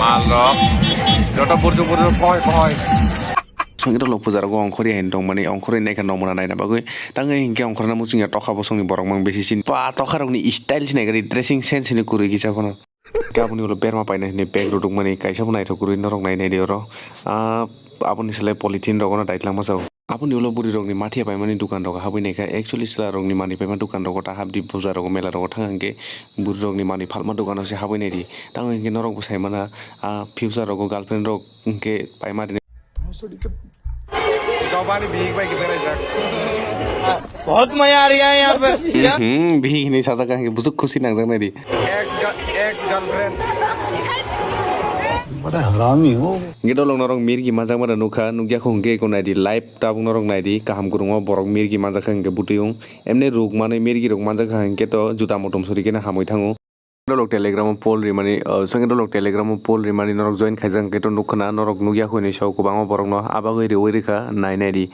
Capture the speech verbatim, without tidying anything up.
Malrok. Joto burju burju, pohoi pohoi. Songkhe dolo puja rogo ongkhorwi haino tongmani, ongkhorwi naikha nongmana naina bagwi. Tangwi hinkhe ongkhorna muchungya tokha bosongni borok mang bisi sin. Pa tokha rokni style sinai gari, dressing sense ni kwrwi kisa phano. Khe aboni ulo berma paina hinwi bag rwdwkmani kaisa bo naithok kwrwi norok nai naidi oro. Ah, aboni slai polythene rogono daitlangma jago. Aboni ulo bwrwi rokni mathiya paimani dukan rogo habwi naikha. Actually chwla rokni manwi paima dukan rogo ta habdi puja rogo mela rogo thang hinkhe bwrwi rokni manwi phalma dukano se habwi naidi. Tamo hinkhe norok bo saimana, ah, future rogo girlfriend rok hinkhe paima rini. Dobani bihik bai khe beraijak. बहुत मजा आ रही है यहाँ पे। Hmm, bihik hinwi sajak kha hinkhe busuk khusi nangjak naidi. Ex ga-, ex girlfriend. बड़ा हरामी हो। Hinkhe dolok norok mirgi manjakmano nukha, nukya kho hinkhe eko naidi live tabuk norok naidi kaham kwrwngma borok mirgi manjakha hinkhe bwtwi wng. Emni ruk manwi mirgi rok manjakha hinkhe to juda motom suri kheno hamwi thango. Dolok Telegram o poll rimani, uh, songkhe dolok Telegram o poll rimani norok join khaijak hinkhe to nukkhwna norok nukya kho hinwi sao kwbangma borokno, abagwi riwi rikha nai naidi.